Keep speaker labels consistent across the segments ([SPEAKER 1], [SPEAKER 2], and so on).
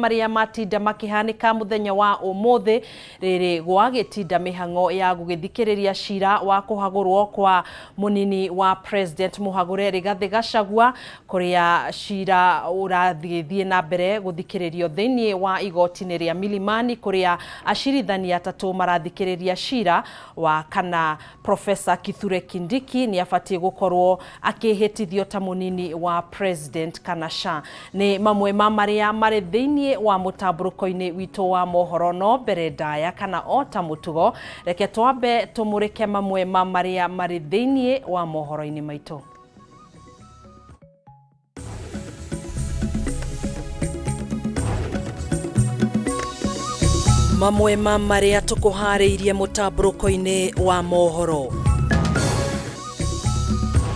[SPEAKER 1] Marĩa matinda makĩhanĩka mũthenya wa ũmũthĩ rĩrĩ gwagĩtinda mĩhang'o ya gũgĩthikĩrĩria cira wa kũhagũrwo kwa mũnini wa President mũhagũre Rigathĩ Gachagua, kũrĩa cira ũrathiĩ na mbere gũthikĩrĩrio thĩinĩ wa igoti-inĩ rĩa Milimani, kũrĩa acirithania atatũ marathikĩrĩria cira wa kana Professor Kithure Kindiki nĩ abatiĩ gũkorwo akĩhĩtithio ta mũnini wa President kana ca. Nĩ mamwe ma marĩa marĩ thĩinĩ wa mũtambũrũko-inĩ witũ wa mohoro, no mbere ndaya kana o ta mũtugo, reke twambe tũmũrĩke mamwe ma marĩa marĩ thĩinĩ wa mohoro-inĩ maitũ. Mamwe ma marĩa tũkũharĩirie mũtambũrũko-inĩ wa mohoro.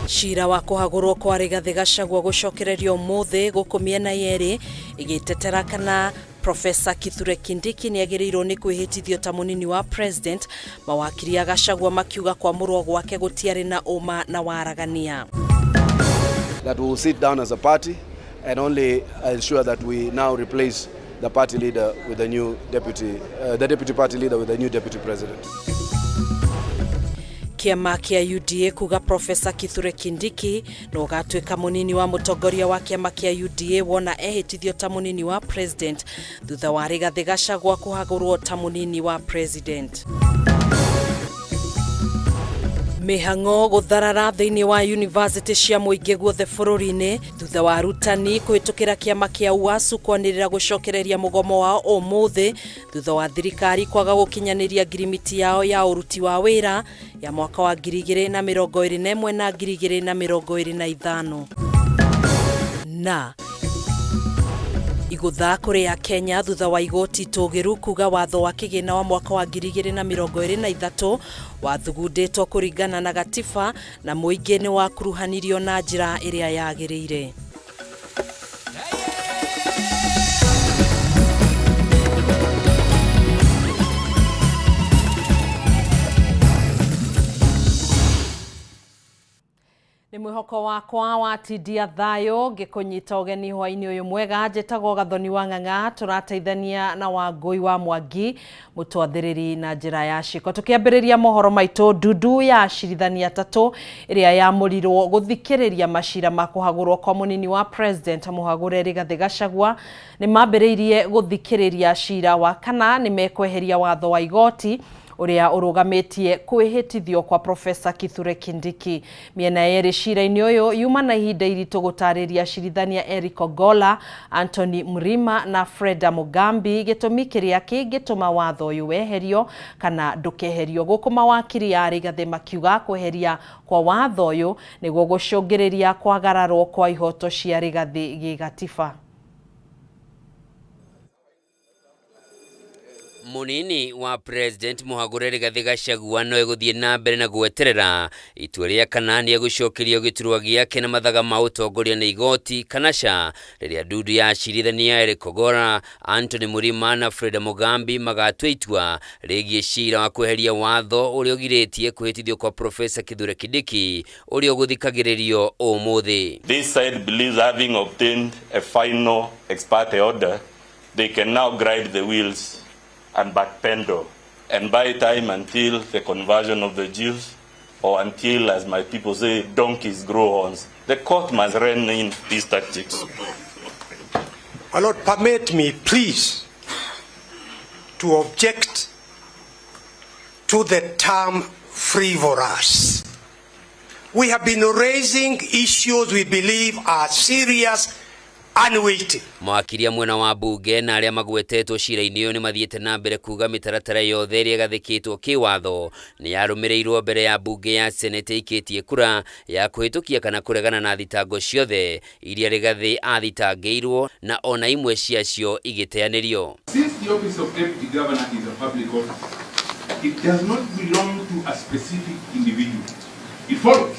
[SPEAKER 1] Cira wa kũhagũrwo kwa Rigathĩ Gachagua gũcokererio ũmũthĩ gũkũ mĩena yerĩ ĩgĩtetera kana Professor Kithure Kindiki nĩagĩrĩirwo nĩ kwĩhĩtithio ta mũnini wa President, mawakiri a Gachagua makiuga kwamũrwo gwake gũtiarĩ na ũma na waragania.
[SPEAKER 2] That we will sit down as a party and only ensure that we now replace the party leader with the new deputy, the deputy party leader with the new deputy president.
[SPEAKER 1] Kĩama kĩa UDA kuga Professor Kithure Kindiki no ũgatuĩka mũnini wa mũtongoria wa kĩama kĩa UDA wona ehĩtithio ta mũnini wa President thutha wa Rigathĩ Gachagua kũhagũrwo ta mũnini wa President. Mĩhang'o gũtharara thĩinĩ wa yunivasĩtĩ cia mũingĩ guothe bũrũri-inĩ thutha wa arutani kũhĩtũkĩra kĩama kĩa UASU kwanĩrĩra gũcokereria mũgomo wao ũmũthĩ thutha wa thirikari kwaga gũkinyanĩria ngirimiti yao ya ũruti wa wĩra ya mwaka wa 2021 na 2025. Na igũtha kũrĩ Kenya thutha wa igoti tũgĩru kuga watho wa kĩgĩna wa mwaka wa 2023 wathugundĩtwo kũringana na gatiba na mũingĩ nĩ wakuruhanirio na njĩra ĩrĩa yagĩrĩire. Nĩ mwĩhoko wakwa watindia thayũ ngĩkũnyita ũgeni hwainĩ ũyũ mwega. Njĩtagwo Gathoni wa Ng'ang'a, tũrateithania na Wangũi wa Mwangi mũtwathĩrĩri na njĩra ya ciĩko. Tũkĩambĩrĩria mohoro maitũ, ndundu ya acirithania atatũ ĩrĩa yamũrirwo gũthikĩrĩria macira ma kũhagũrwo kwa mũnini wa President mũhagũre Rigathĩ Gachagua nĩ mambĩrĩirie gũthikĩrĩria cira wa kana nĩ mekweheria watho wa igoti ũrĩa ũrũgamĩtie kwĩhĩtithio kwa Professor Kithure Kindiki. Mĩena yerĩ cira-inĩ ũyũ yuma na ihinda iritũ gũtarĩria acirithania Eric Ogola, Anthony Mrima na Freda Mugambi gĩtũmi kĩrĩa kĩngĩtũma watho ũyũ weherio kana ndũkeherio. Gũkũ mawakiri a Rigathĩ makiuga kweheria kwa watho ũyũ nĩguo gũcũngĩrĩria kwagararwo kwa ihoto cia Rigathĩ gĩgatiba.
[SPEAKER 3] Munini wa President mũhagũre Rigathĩ Gachagua no egũthiĩ na mbere na gweterera itua rĩa kana nĩegũcokerio gĩturwa gĩake na mathaga ma ũtongoria nĩ igoti kana ca, rĩrĩa ndundu ya acirithania Eric Ogola, Anthony Murima na Freda Mugambi magatua itua rĩgiĩ cira wa kweheria watho ũrĩa ũgirĩtie kwĩhĩtithio kwa Professor Kithure Kindiki ũrĩa ũgũthikagĩrĩrio ũmũthĩ.
[SPEAKER 4] This side believes having obtained a final ex parte order, they can now grind the wheels and backpedal and buy time until the conversion of the Jews, or until, as my people say, donkeys grow horns. The court must rein in these tactics.
[SPEAKER 5] My Lord, permit me, please, to object to the term frivolous. We have been raising issues we believe are serious and weighty.
[SPEAKER 3] Mawakiri a mwena wa mbunge na arĩa magwetetwo cira-inĩ ũyũ nĩ mathiĩte na mbere kuga mĩtaratara yothe ĩrĩa ĩgathĩkĩtwo kĩwatho nĩ yarũmĩrĩirwo mbere ya mbunge ya Senate ĩikĩtie kura ya kũhĩtũkia kana kũregana na thitango ciothe iria Rigathĩ athitangĩirwo na ona imwe ciacio igĩteanĩrio.
[SPEAKER 6] Since the office of deputy governor is a public office, it does not belong to a specific individual. It follows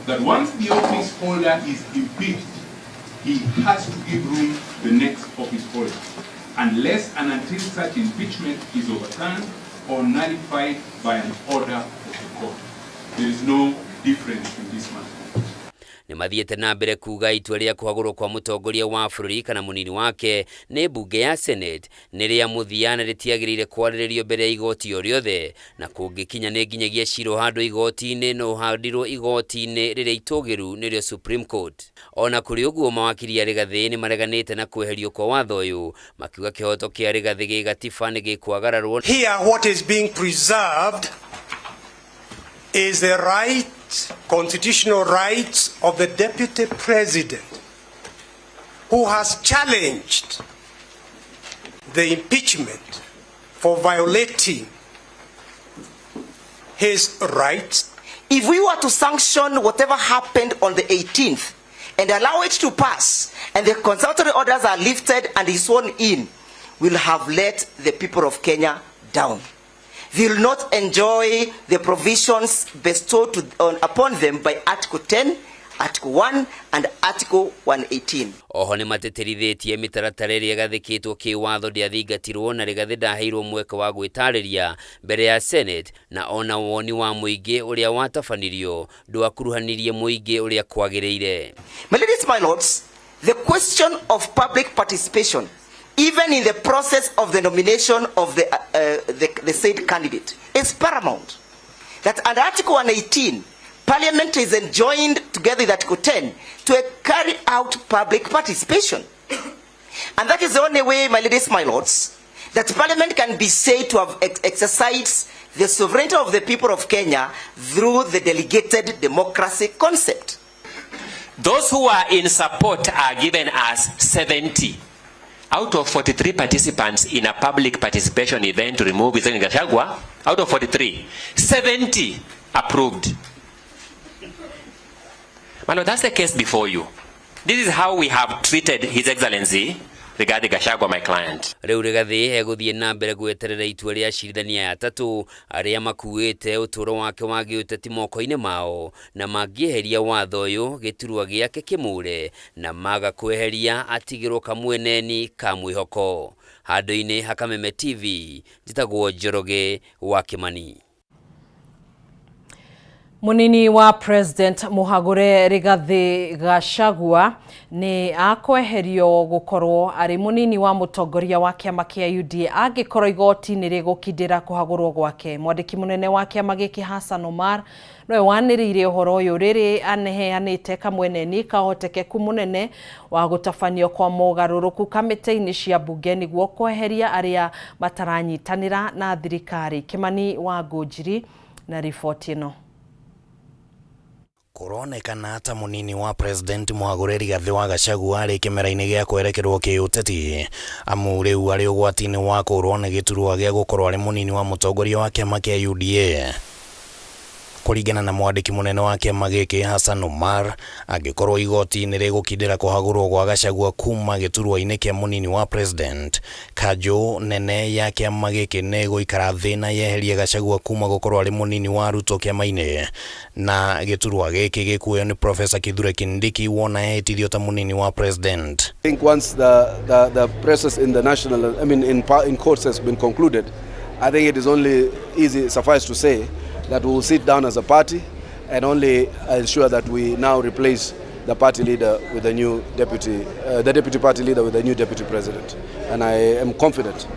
[SPEAKER 6] that once the office holder is impeached, he has to give room to the next office holder, unless and until such impeachment is overturned or nullified by an order of the court. There is no difference in this matter.
[SPEAKER 3] Nĩ mathiĩte na mbere kuga itua rĩa kũhagũrwo kwa mũtongoria wa bũrũri kana mũnini wake nĩ mbunge ya Senate nĩ rĩa mũthia na rĩtiagĩrĩire kwarĩrĩrio mbere ya igoti o rĩothe, na kũngĩkinya nĩ nginyagia cira ũhandwo igoti-inĩ no ũhandirwo igoti-inĩ rĩrĩa itũgĩru nĩrĩo Supreme Court. Ona kũrĩ ũguo, mawakiri a Rigathĩ nĩ mareganĩte na kweherio kwa watho ũyũ, makiuga kĩhoto kĩa Rigathĩ gĩgatiba nĩ gĩkwagararwo.
[SPEAKER 5] Here what is being preserved is the right, constitutional rights of the deputy president who has challenged the impeachment for violating his rights.
[SPEAKER 7] If we were to sanction whatever happened on the 18th and allow it to pass, and the consultatory orders are lifted and is sworn in, we'll have let the people of Kenya down. They will not enjoy the provisions bestowed upon them by Article 10, Article 1 and Article 118.
[SPEAKER 3] Oho nĩ matĩtĩrithĩtie mĩtaratara ĩrĩa ĩgathĩkĩtwo kĩwatho ndĩathingatirwo na Rigathĩ ndaheirwo mweke wa gwĩtarĩria mbere ya Senate, na ona woni wa mũingĩ ũrĩa watabanirio ndwakuruhanirie mũingĩ ũrĩa kwagĩrĩire.
[SPEAKER 7] My ladies, my lords, the question of public participation, even in the process of the nomination of the said candidate, is paramount. That under Article 118, Parliament is enjoined together with Article 10 to carry out public participation. And that is the only way, my ladies, my lords, that Parliament can be said to have exercised the sovereignty of the people of Kenya through the delegated democracy concept.
[SPEAKER 8] Those who are in support are given as 70 out of 43 participants in a public participation event to remove Rigathi Gachagua. Out of 43, 70 approved. My lord, that's the case before you. This is how we have treated His Excellency Rigathi Gachagua, my client.
[SPEAKER 3] Rĩu Rigathĩ egũthiĩ na mbere gweterera itua rĩa acirithania aya atatũ arĩa makuĩte ũtũũro wake wa gĩũteti moko-inĩ mao, na mangĩeheria watho ũyũ gĩturwa gĩake kĩmũre, na maga kweheria atigĩrwo kamweneni ka mwĩhoko. Handũ-inĩ ha Kameme TV, njĩtagwo Njoroge wa Kĩmani.
[SPEAKER 1] Munini wa President Muhagure Rigathi Gachagua ni akweherio gukorwo ari munini wa mutongoria wa kiama kia UDA angikorwo igoti ni rigukindira kuhagurwo gwake. Mwandiki munene wa kiama giki Hassan Omar nowe waniriire uhoro uyu riri aneheanite kamweneni kahotekeku munene wa gutabanio kwa mogaruruku kamĩtĩ-inĩ cia bunge niguo kweheria aria mataranyitanira na thirikari. Kimani wa Ngũnjiri na riboti ĩno.
[SPEAKER 9] Kũronekana ta mũnini wa President Mũhagũre Rigathĩ wa Gachagua arĩ kĩmera-inĩ gĩa kwerekerwo kĩũteti, amu rĩu arĩ ũgwati-inĩ wa kũũrwo nĩ gĩturwa gĩa gũkorwo arĩ mũnini wa mũtongoria wa kĩama kĩa UDA. Kũringana na mwandĩki mũnene wa kĩama gĩkĩ Hassan Omar, angĩkorwo igoti nĩ rĩgũkindĩra kũhagũrwo gwa Gachagua kuma gĩturwa-inĩ kĩa mũnini wa President, kanjũ nene ya kĩama gĩkĩ nĩ ĩgũikara thĩ na yeherie Gachagua kuma gũkorwo arĩ mũnini wa Ruto kĩama-inĩ, na gĩturwa gĩkĩ gĩkuoyo nĩ Professor Kithure Kindiki wona ehĩtithio ta mũnini wa President.
[SPEAKER 2] I think once the process in the national, I mean in courts has been concluded, I think it is only easy, suffice to say, that we will sit down as a party and only ensure that we now replace the party leader with the new deputy, the deputy party leader with the new deputy president. And I am confident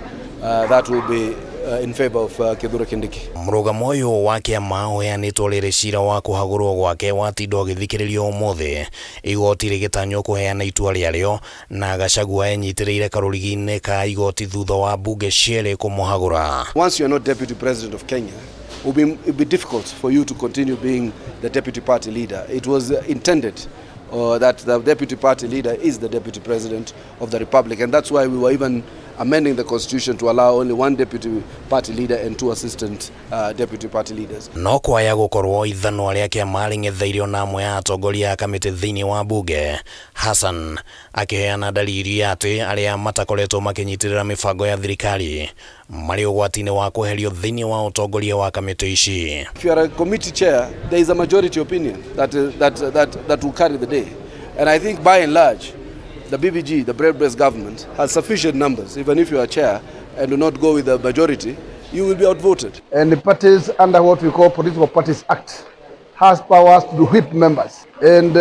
[SPEAKER 2] that will be in favor of Kithure Kindiki.
[SPEAKER 9] Mũrũgamo ũyũ wa kĩama ũheanĩtwo rĩrĩ cira wa kũhagũrwo gwake watindwo ũgĩthikĩrĩrio ũmũthĩ, igoti rĩgĩtanywo kũheana itua rĩarĩo, na Gachagua enyitĩrĩire karũrigi-inĩ ka igoti thutha wa mbunge cierĩ kũmũhagũra.
[SPEAKER 2] Once you are not deputy president of Kenya, it will be difficult for you to continue being the deputy party leader. It was intended that the deputy party leader is the deputy president of the republic, and that's why we were even amending the constitution to allow only one deputy party leader and two assistant deputy party leaders.
[SPEAKER 9] No kwaya gukorwo ithanwa rĩa kĩama rĩng'etheirio na amwe a atongoria a kamĩtĩ thĩinĩ wa bunge, Hassan akĩheana dalili atĩ arĩa matakoretwo makĩnyitĩrĩra mĩbango ya thirikari marĩ ũgwati-inĩ wa kweherio thĩinĩ wa ũtongoria wa kamĩtĩ ici.
[SPEAKER 2] If you are a committee chair, there is a majority opinion that will carry the day. And I think by and large, the BBG, the broad-based government, has sufficient numbers. Even if you are chair and do not go with the majority, you will be outvoted.
[SPEAKER 10] And the parties under what we call Political Parties Act has powers to whip members. And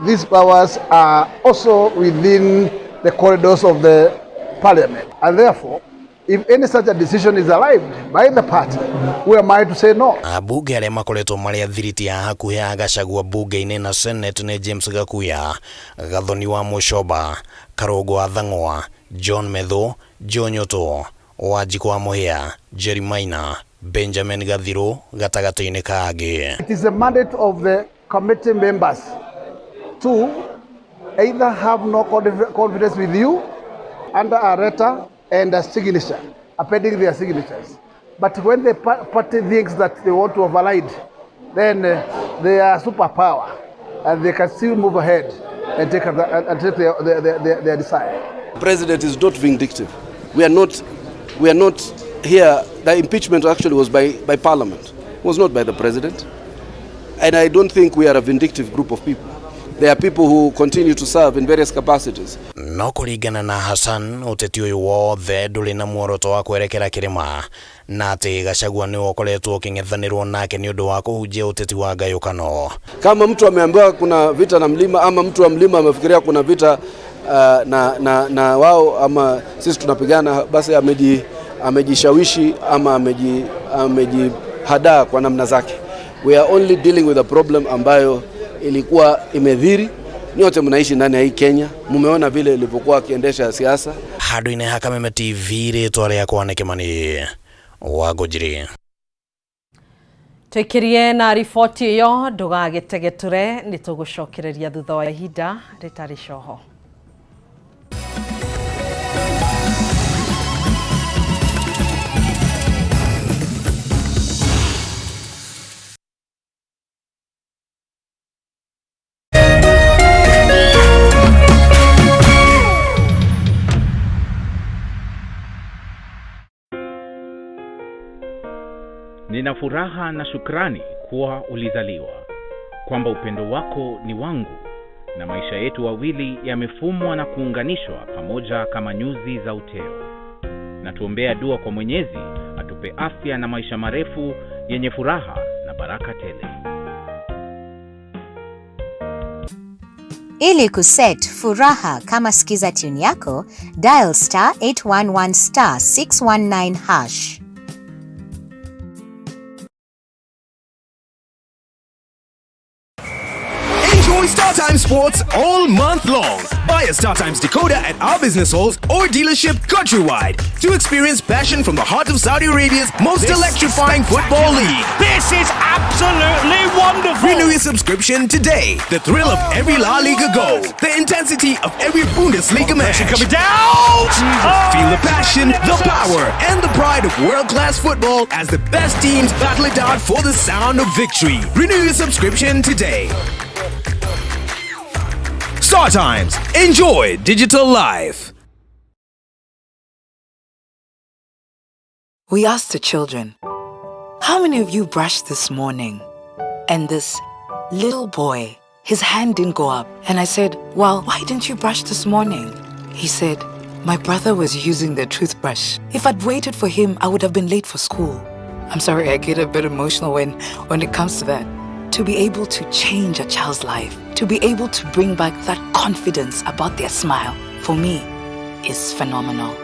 [SPEAKER 10] these powers are also within the corridors of the parliament. And therefore, if any such a decision is arrived by the party, who am I to say no?
[SPEAKER 9] Ambunge arĩa makoretwo marĩ athiriti a hakuhĩ a Gachagua bunge-inĩ na Senate nĩ James Gakuya, Gathoni wa Mucoba, Karũngũ wa Thang'wa, John Methu, Joe Nyoto, Wanjikũ wa Mũhĩa, Jerry Maina, Benjamin Gathiru gatagatĩ-inĩ ka angĩ.
[SPEAKER 10] It is the mandate of the committee members to either have no confidence with you under a letter and a signature, appending their signatures. But when the party thinks that they want to override, then they are superpower and they can still move ahead and take, and take their desire.
[SPEAKER 2] The president is not vindictive. We are not here. The impeachment actually was by parliament. It was not by the president. And I don't think we are a vindictive group of people. There are people who continue to serve in various capacities.
[SPEAKER 9] No kũringana na Hassan, ũteti ũyũ wothe ndũrĩ na muoroto wa kwerekera kĩrĩma na atĩ Gachagua nĩwe ũkoretwo ũkĩng'ethanĩrwo nake nĩ ũndũ wa kũhunjia ũteti wa ngayũkano.
[SPEAKER 2] Kama mtu ameambiwa kuna vita na mlima ama mtu wa mlima amefikiria kuna vita na wao ama sisi tunapigana, basi amejishawishi ama amejihadaa kwa namna zake. We are only dealing with a problem ambayo ilikuwa imedhiri. Nyote mnaishi ndani ya hii Kenya, mumeona vile ilivyokuwa akiendesha siasa.
[SPEAKER 9] Handũ-inĩ ha Kameme TV, rĩtwa rĩakwa nĩ Kĩmani wa Ngũnjiri.
[SPEAKER 1] Tũikirie na riboti ĩyo ndũgagĩtegetũre, nĩ tũgũcokereria thutha wa ihinda rĩtarĩ coho.
[SPEAKER 6] Nina furaha na shukrani kuwa ulizaliwa, kwamba upendo wako ni wangu na maisha yetu wawili yamefumwa na kuunganishwa pamoja kama nyuzi za uteo. Na tuombea dua kwa Mwenyezi atupe afya na maisha marefu yenye furaha na baraka tele.
[SPEAKER 11] Ili kuset furaha kama skiza tune yako, dial star 811 star 619 hash.
[SPEAKER 12] Enjoy StarTimes Sports all month long. Buy a StarTimes decoder at our business halls or dealership countrywide to experience passion from the heart of Saudi Arabia's most
[SPEAKER 13] This
[SPEAKER 12] electrifying football league.
[SPEAKER 13] This is absolutely wonderful.
[SPEAKER 12] Renew your subscription today. The thrill of every La Liga goal, the intensity of every Bundesliga match.
[SPEAKER 13] Coming down. Oh,
[SPEAKER 12] Feel the passion, the power, and the pride of world-class football as the best teams battle it out for the sound of victory. Renew your subscription today. StarTimes. Enjoy digital life.
[SPEAKER 14] We asked the children, how many of you brushed this morning? And this little boy, his hand didn't go up. And I said, well, why didn't you brush this morning? He said, my brother was using the toothbrush. If I'd waited for him, I would have been late for school. I'm sorry, I get a bit emotional when it comes to that. To be able to change a child's life, to be able to bring back that confidence about their smile, for me, is phenomenal.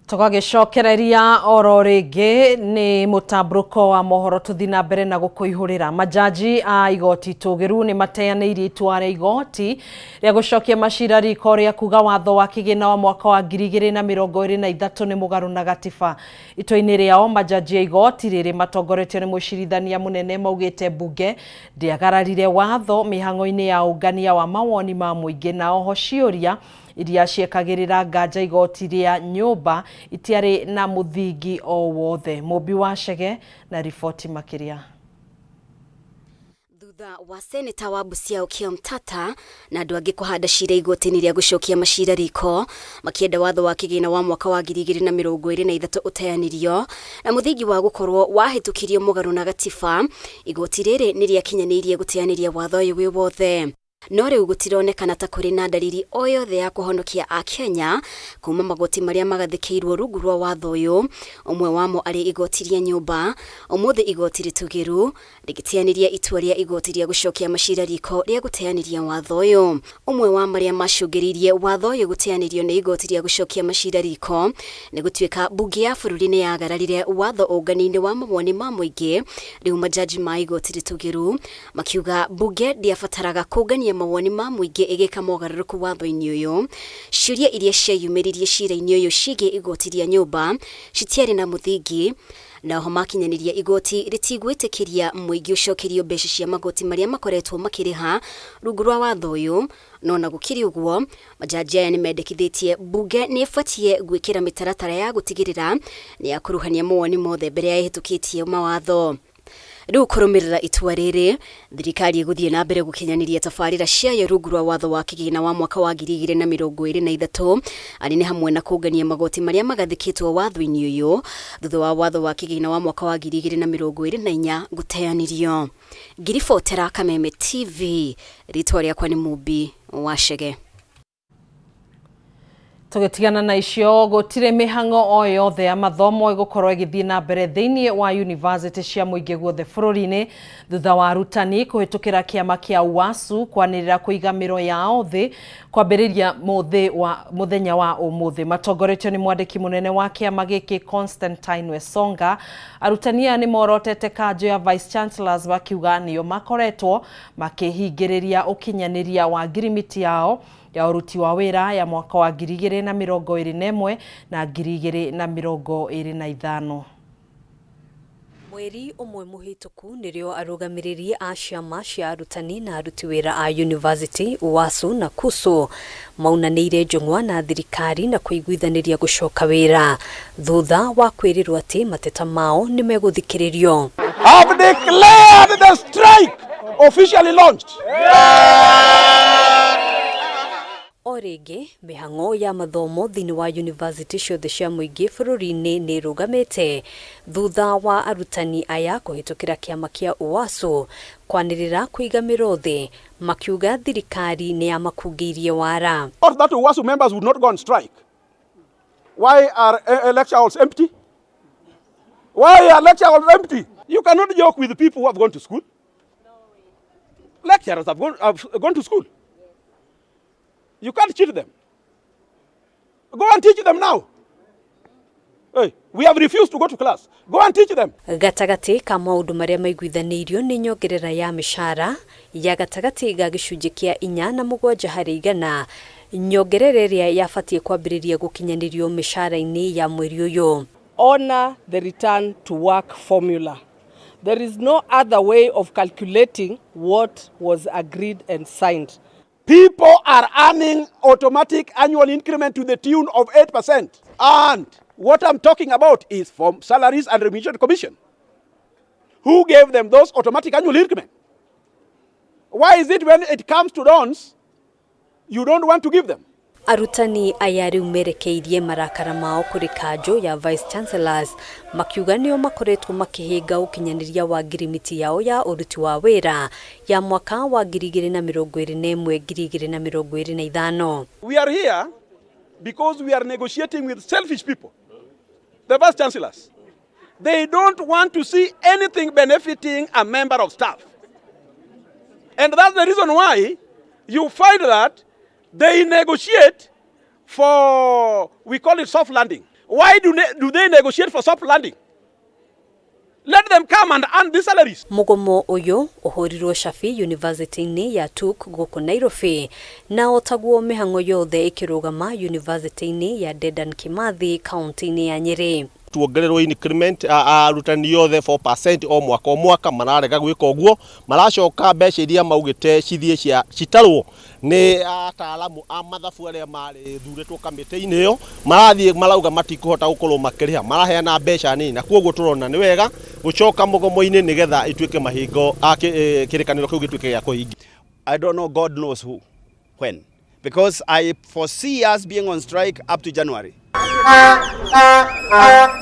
[SPEAKER 1] Tũgagĩcokereria oro rĩngĩ nĩ mũtambũrũko wa mohoro tũthi na mbere na gũkũihũrĩra. Majaji a igoti tũgĩru nĩ mateanĩirie itua rĩa igoti rĩa gũcokia macira riko rĩa kuga watho wa kĩgĩna wa mwaka wa 2023 nĩ mũgarũ na gatiba. Itua-inĩ rĩao majaji a igoti rĩrĩ matongoretio nĩ mũcirithania mũnene maugĩte mbunge ndĩagararire watho mĩhang'o-inĩ ya ũngania wa mawoni ma mũingĩ na oho ciũria iria ciekagĩrĩra nganja igoti rĩa nyũmba itiarĩ na mũthingi o wothe. Mũmbi wa Chege na riboti makĩria.
[SPEAKER 15] Thutha wa seneta wa Busia Okiya Omtatah na andũ angĩ kũhanda cira igoti-inĩ rĩa gũcokia macira riko makĩenda watho wa kĩgĩna wa mwaka wa 2023 ũteanĩrio na mũthingi wa gũkorwo wahĩtũkirio mũgarũ na gatiba, igoti rĩrĩ nĩ rĩakinyanĩirie gũteanĩria watho ũyũ wĩ wothe. No rĩu gũtironekana ta kũrĩ na ndariri o yothe ya kũhonokia Akenya kuma magoti marĩa magathĩkĩirwo rungu rwa watho ũyũ, ũmwe wamo arĩ igoti rĩa nyũmba. Ũmũthĩ igoti rĩtũgĩru rĩgĩteanĩria itua rĩa igoti rĩa gũcokia macira riko rĩa gũteanĩria watho ũyũ. Ũmwe wa marĩa macũngĩrĩirie watho ũyũ gũteanĩrio nĩ igoti rĩa gũcokia macira riko nĩ gũtuĩka mbunge ya bũrũri nĩ yagararire watho ũngania-inĩ wa mawoni ma mũingĩ. Rĩu majaji ma igoti rĩtũgĩru makiuga mbunge ndĩabataraga kũngania mawoni ma mũingĩ ĩgĩka mogarũrũku watho-inĩ ũyũ. Ciũria iria cieyumĩririe cira-inĩ ũyũ ciĩgiĩ igoti rĩa nyũmba citiarĩ na mũthingi, na oho makinyanĩria igoti rĩtigwĩtĩkĩria mũingĩ ũcokerio mbeca cia magoti marĩa makoretwo makĩrĩha rungu rwa watho ũyũ. No na gũkĩrĩ ũguo, majaji aya nĩmendekithĩtie mbunge nĩ ĩbatiĩ gwĩkĩra mĩtaratara ya gũtigĩrĩra nĩ yakuruhania mawoni mothe mbere ya ĩhĩtũkĩtie mawatho. Rĩu kũrũmĩrĩra itua rĩrĩ, thirikari ĩgũthiĩ na mbere gũkinyanĩria tabarĩra ciayo rungu rwa watho wa kĩgĩna wa mwaka wa 2023, arĩ nĩ hamwe na kũngania magoti marĩa magathĩkĩtwo watho-inĩ ũyũ thutha wa watho wa kĩgĩna wa mwaka wa 2024 gũteanĩrio. Ngĩribotera Kameme TV, rĩtwa rĩakwa nĩ Mumbi wa Chege.
[SPEAKER 1] Tũgĩtigana na icio, gũtirĩ mĩhang'o o yothe ya mathomo ĩgũkorwo ĩgĩthiĩ na mbere thĩinĩ wa yunivasĩtĩ cia mũingĩ guothe bũrũri-inĩ thutha wa arutani kũhĩtũkĩra kĩama kĩa UASU kwanĩrĩra kũiga mĩro yao thĩ kwambĩrĩria mũthĩ wa mũthenya wa ũmũthĩ. Matongoretio nĩ mwandĩki mũnene wa kĩama gĩkĩ Constantine Wesonga, arutani aya nĩ morotete kanjũ ya Vice Chancellors makiuga nĩo makoretwo makĩhingĩrĩria ũkinyanĩria wa ngirimiti yao ya ũruti wa wĩra ya mwaka wa 2021 na 2025.
[SPEAKER 16] Mweri ũmwe mũhĩtũku nĩrĩo arũgamĩrĩri a ciama cia arutani na aruti wĩra a yunivasĩtĩ UASU na KUSU maunanĩire njũng'wa na thirikari na kũiguithanĩria gũcoka wĩra thutha wa kwĩrĩrwo atĩ mateta mao nĩ megũthikĩrĩrio.
[SPEAKER 17] Have declared the strike officially launched.
[SPEAKER 16] O rĩngĩ, mĩhang'o ya mathomo thĩinĩ wa yunivasĩtĩ ciothe cia mũingĩ bũrũri-inĩ nĩ ĩrũgamĩte thutha wa arutani aya kũhĩtũkĩra kĩama kĩa UASU kwanĩrĩra kũiga mĩro thĩ makiuga thirikari nĩ yamakungĩirie wara.
[SPEAKER 17] Not that UASU members would not go on strike. Why are lecture halls empty? Why are lecture halls empty? You cannot joke with the people who have gone to school. Lecturers have gone to school. You can't cheat them. Go and teach them now. Hey, we have refused to go to class. Go and teach them.
[SPEAKER 16] Gatagatĩ ka maũndũ marĩa maiguithanĩirio nĩ nyongerera ya mĩcara ya gatagatĩ ga gĩcunjĩ kĩa inya na mũgwanja harĩ igana, nyongerera ĩrĩa yabatiĩ kwambĩrĩria gũkinyanĩrio mĩcara-inĩ ya mweri ũyũ.
[SPEAKER 18] Honor the return to work formula. There is no other way of calculating what was agreed and signed.
[SPEAKER 17] People are earning automatic annual increment to the tune of 8%. And what I'm talking about is from Salaries and Remuneration Commission. Who gave them those automatic annual increment? Why is it when it comes to loans, you don't want to give them?
[SPEAKER 16] Arutani aya rĩu merekeirie marakara mao kũrĩ kanjũ ya Vice Chancellors makiuga nĩo makoretwo makĩhĩnga ũkinyanĩria wa ngirimiti yao ya ũruti wa wĩra ya mwaka wa 2021 2025.
[SPEAKER 17] We are here because we are negotiating with selfish people, the vice chancellors. They don't want to see anything benefiting a member of staff. And that's the reason why you find that they negotiate for, we call it soft landing. Why do they negotiate for soft landing? Let them come and earn these salaries.
[SPEAKER 16] Mũgomo ũyũ ũhũrirwo cabi yunivasĩtĩ-inĩ ya TUK gũkũ Nairobi na otaguo mĩhang'o yothe ĩkĩrũgama yunivasĩtĩ-inĩ ya Dedan Kimathi kaunti-inĩ ya Nyĩrĩ.
[SPEAKER 19] Tuongererwo increment arutani othe 4% o mwaka o mwaka, mararega gwĩka ũguo. Maracoka mbeca iria maugĩte cithiĩ cia citarwo nĩ ataalamu a mathabu arĩa marĩ thurĩtwo kamĩtĩ-inĩ ĩyo, marathiĩ marauga matikũhota gũkorwo makĩrĩha, maraheana mbeca nini, na koguo tũrona nĩ wega gũcoka mũgomo-inĩ nĩgetha ituĩke mahingo kĩrĩkanĩro kĩu gĩtuĩke gĩa kũhingia.
[SPEAKER 20] I don't know, God knows who, when. Because I foresee us being on strike up to January.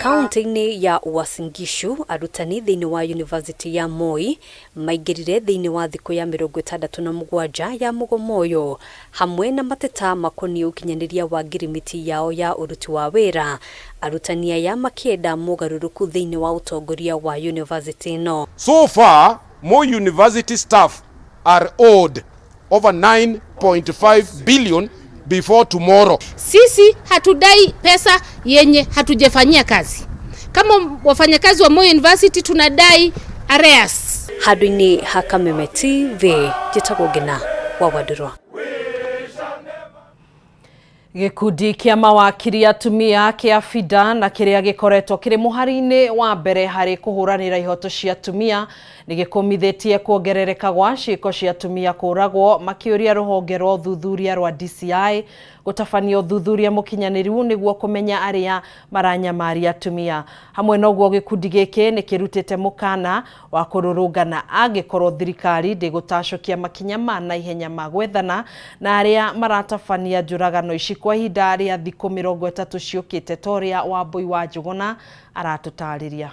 [SPEAKER 16] Kaunti-inĩ ya Uasin Gishu, arutani thĩinĩ wa University ya Moi maingĩrire thĩinĩ wa thikũ ya 67 ya mũgomo ũyũ, hamwe na mateta makoniĩ ũkinyanĩria wa ngirimiti yao ya ũruti wa wĩra, arutani aya makĩenda mogarũrũku thĩinĩ wa ũtongoria wa university ĩno.
[SPEAKER 6] So far, Moi University staff are owed over 9.5 billion before tomorrow.
[SPEAKER 21] Sisi hatudai pesa yenye hatujafanyia kazi. Kama wafanyakazi wa Moi University tunadai arrears.
[SPEAKER 16] Handũ-inĩ ha Kameme TV, njĩtagwo Ngina wa Wandũrwa.
[SPEAKER 1] Gĩkundi kĩa mawakiri atumia kĩa FIDA na kĩrĩa gĩkoretwo kĩrĩ mũhari-inĩ wa mbere harĩ kũhũranĩra ihoto cia atumia nĩ gĩkũmithĩtie kuongerereka gwa ciĩko cia atumia kũragwo, makĩũria rũhonge rwa ũthuthuria rwa DCI gũtabania ũthuthuria mũkinyanĩru nĩguo kũmenya arĩa maranyamaria atumia. Hamwe na ũguo, gĩkundi gĩkĩ nĩ kĩrutĩte mũkana wa kũrũrũngana angĩkorwo thirikari ndĩgũtacũkia makinya ma naihenya ma gwethana na arĩa maratabania njũragano ici kwa ihinda rĩa thikũ 30 ciũkĩte, ta ũrĩa Wambui wa Njũgũna aratũtarĩria.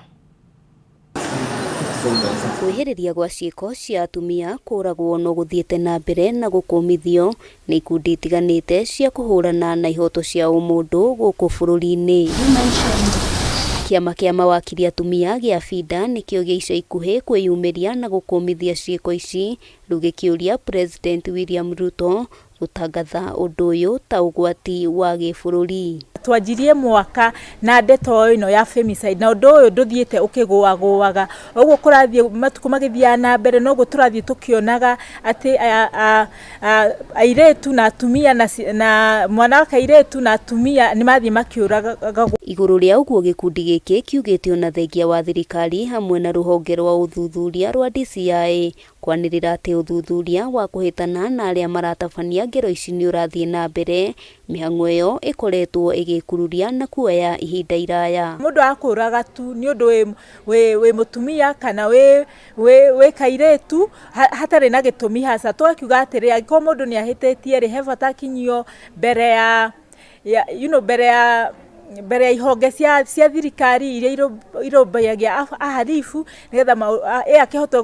[SPEAKER 15] Kwĩhĩrĩria gwa ciĩko cia atumia kũragwo no gũthiĩte na mbere na gũkũmithio nĩ ikundi itiganĩte cia kũhũrana na ihoto cia ũmũndũ gũkũ bũrũri-inĩ. Kĩama kĩa mawakiri atumia gĩa FIDA nĩkĩo gĩa ica ikuhĩ kwĩyumĩria na gũkũmithia ciĩko ici, rĩu gĩkĩũria President William Ruto gũtangatha ũndũ ũyũ ta ũgwati wa gĩbũrũri.
[SPEAKER 22] Twanjirie mwaka na ndeto ĩno ya femicide, na ũndũ ũyũ ndũthiĩte ũkĩgũagũaga. Ũguo kũrathiĩ matukũ magĩthiaga na mbere, noguo tũrathiĩ tũkĩonaga atĩ airĩtu na atumia na mwana wa kairĩtu na atumia nĩ mathiĩ makĩũragagwo.
[SPEAKER 15] Igũrũ rĩa ũguo, gĩkundi gĩkĩ kiugĩte ona thengia wa thirikari hamwe na rũhonge rwa ũthuthuria rwa DCI kwanĩrĩra atĩ ũthuthuria wa kũhĩtana na arĩa maratabania ngero ici nĩ ũrathiĩ na mbere, mĩhang'o ĩyo ĩkoretwo ĩgĩkururia na kuoya ihinda iraya.
[SPEAKER 22] Mũndũ akũraga tu nĩ ũndũ wĩ mũtumia kana wĩ kairĩtu hatarĩ na gĩtũmi haca. Tũgakiuga atĩrĩ, angĩkorwo mũndũ nĩ ahĩtĩtie rĩ, he bata akinyio mbere ya you know, mbere ya ihonge cia thirikari iria irũmbũyagia ahalifu, nĩgetha akĩhote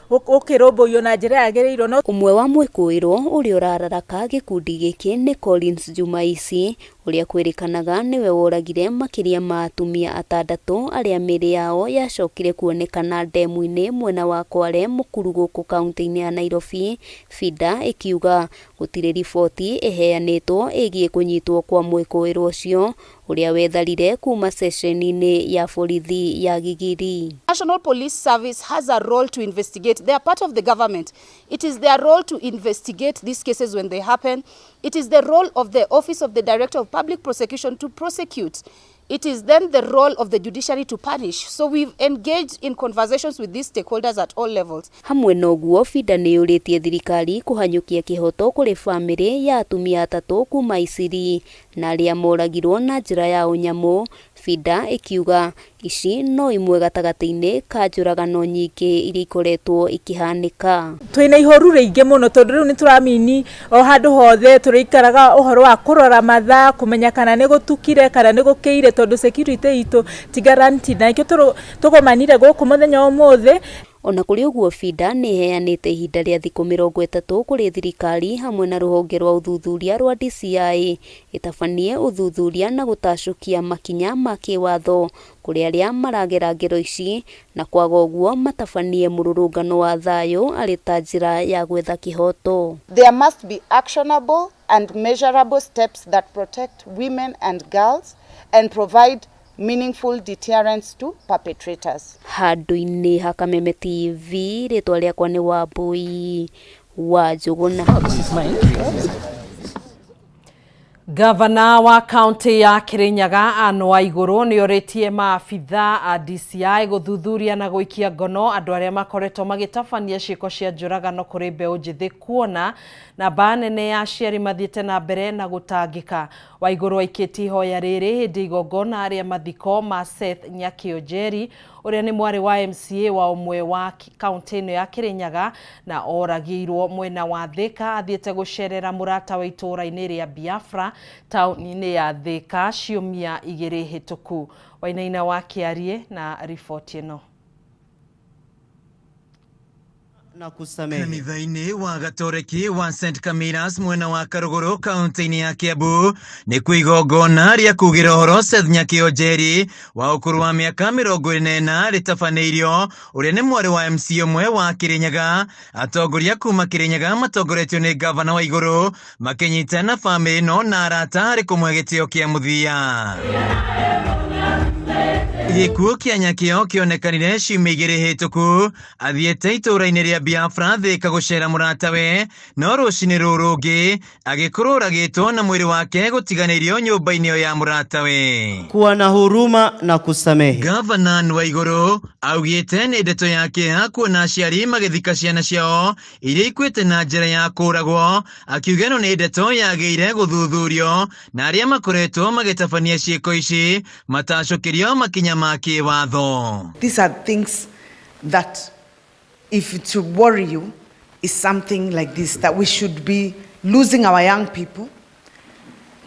[SPEAKER 22] gũkĩrũmbũiyo na njĩra yagĩrĩirwo. No
[SPEAKER 15] Ũmwe wa mwĩkũĩrwo ũrĩa ũrararaka gĩkundi gĩkĩ nĩ Collins Jumaisi, ũrĩa kwĩrĩkanaga nĩwe woragire makĩria ma atumia 6 arĩa mĩĩrĩ yao yacokire kuonekana ndemu-inĩ mwena wa Kware Mũkuru gũkũ kaunti-inĩ ya Nairobi. FIDA ĩkiuga gũtirĩ riboti ĩheanĩtwo ĩgiĩ kũnyitwo kwa mwĩkũĩrwo ũcio ũrĩa wetharire kuma ceceni-inĩ ya borithi ya Gigiri.
[SPEAKER 23] National Police Service has a role to investigate. They are part of the government. It is their role to investigate these cases when they happen. It is the role of the Office of the Director of Public Prosecution to prosecute. It is then the role of the judiciary to punish. So we've engaged in conversations with these stakeholders at all levels.
[SPEAKER 15] Hamwe na ũguo, FIDA nĩ yũrĩtie thirikari kũhanyũkia kĩhoto kũrĩ bamĩrĩ ya atumia 3 kuma Isiri na arĩa moragirwo na njĩra ya ũnyamũ. FIDA ĩkiuga ici no imwe gatagatĩ-inĩ ka njũragano nyingĩ iria ikoretwo ikĩhanĩka.
[SPEAKER 22] Twĩna ihoru rĩingĩ mũno, tondũ rĩu nĩ tũramini o handũ hothe tũrĩikaraga ũhoro wa kũrora mathaa, kũmenya kana nĩ gũtukire kana nĩ gũkĩire, tondũ security itũ ti guaranteed, na nĩkĩo tũgomanire gũkũ mũthenya wa ũmũthĩ.
[SPEAKER 15] Ona kũrĩ ũguo, FIDA nĩ ĩheanĩte ihinda rĩa thikũ 30 kũrĩ thirikari hamwe na rũhonge rwa ũthuthuria rwa DCI ĩtabanie ũthuthuria na gũtacũkia makinya ma kĩwatho kũrĩ arĩa maragera ngero ici, na kwaga ũguo matabanie mũrũrũngano wa thayũ arĩ ta njĩra ya gwetha kĩhoto.
[SPEAKER 23] There must be actionable and measurable steps that protect women and girls and provide meaningful deterrence to perpetrators.
[SPEAKER 15] Handũ-inĩ ha Kameme TV, rĩtwa rĩakwa nĩ Wambui wa Njũgũna.
[SPEAKER 1] Gavana wa kaunti ya Kirinyaga Anne Waiguru nĩ orĩtie maabitha a DCI gũthuthuria na gũikia ngono andũ arĩa makoretwo magĩtabania ciĩko cia njũragano kũrĩ mbeũ njĩthĩ kuona namba nene ya aciari mathiĩte na mbere na gũtangĩka. Waiguru aikĩtie ihoya rĩrĩ hĩndĩ igongona rĩa mathiko ma Seth Nyakĩo Njeri ũrĩa nĩ mwarĩ wa MCA wa ũmwe wa kaunti ĩno ya Kirinyaga na oragĩirwo mwena wa Thika athiĩte gũcerera mũratawe itũũra-inĩ rĩa Biafra taũni-inĩ ya Thika ciumia 2 hĩtũku. Wainaina wa Kĩarie na riboti ĩno.
[SPEAKER 4] Na kusamehe.
[SPEAKER 5] Kanitha-inĩ wa Gatoreki wa St Camillus mwena wa Karuguru kaunti-inĩ ya Kiambu nĩ kuo igongona rĩa kugĩra ũhoro Seth Nyakĩo Njeri wa ũkũrũ wa mĩaka 24 rĩtabanĩirio ũrĩa nĩ mwarĩ wa MC ũmwe wa Kirinyaga. Atongoria kuma Kirinyaga matongoretio nĩ gavana wa Igũrũ makĩnyitana na bamĩrĩ ĩno na arata harĩ kũmũhe gĩtĩo kĩa mũthia. Gĩkuũ kĩa Nyakĩo kĩonekanire ciumia 2 hĩtũku athiĩte itũũra-inĩ rĩa Biafra Thika gũcera mũratawe no rũcinĩ rũrũ rũngĩ agĩkorwo oragĩtwo na mwĩrĩ wake gũtiganĩrio nyũmba-inĩ ĩyo ya mũratawe.
[SPEAKER 4] Kuwa na huruma na kusamehe.
[SPEAKER 5] Gavana Waiguru augĩte nĩ ndeto ya kĩeha kuona aciari magĩthika ciana ciao iria ikuĩte na njĩra ya kũragwo, akiuga ĩno nĩ ndeto yagĩrĩire gũthuthurio na arĩa makoretwo magĩtabania ciĩko ici matacũkĩrio makinya ma kĩwatho.
[SPEAKER 7] These are things that if it should worry you is something like this, that we should be losing our young people,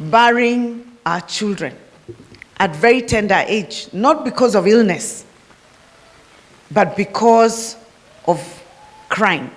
[SPEAKER 7] burying our children at very tender age, not because of illness, but because of crime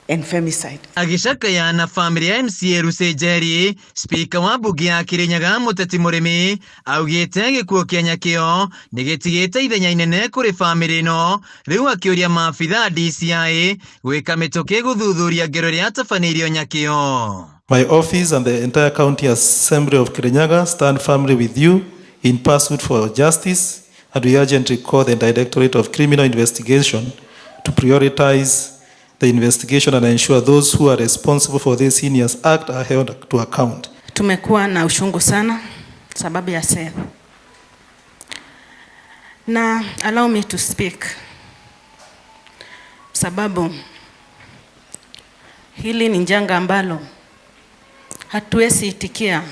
[SPEAKER 7] and femicide.
[SPEAKER 5] Agĩcakaya na bamĩrĩ ya MCA Lucy Njeri, spika wa mbunge ya Kirinyaga Mũteti Mũrĩmi augĩte gĩkuũ kĩa Nyakĩo nĩ gĩtigĩte ithenya inene kũrĩ bamĩrĩ ĩno, rĩu akĩũria maabitha DCI gwĩka mĩtũkĩ gũthuthuria ngero ĩrĩa yatabanĩirio Nyakĩo.
[SPEAKER 24] My office and the entire County Assembly of Kirinyaga stand firmly with you in pursuit for justice, and we urgently call the Directorate of Criminal Investigation to prioritize the investigation and ensure those who are responsible for this heinous act are held to account.
[SPEAKER 25] Tumekuwa na uchungu sana sababu ya Seth. Na allow me to speak sababu hili ni janga ambalo hatuwezi itikia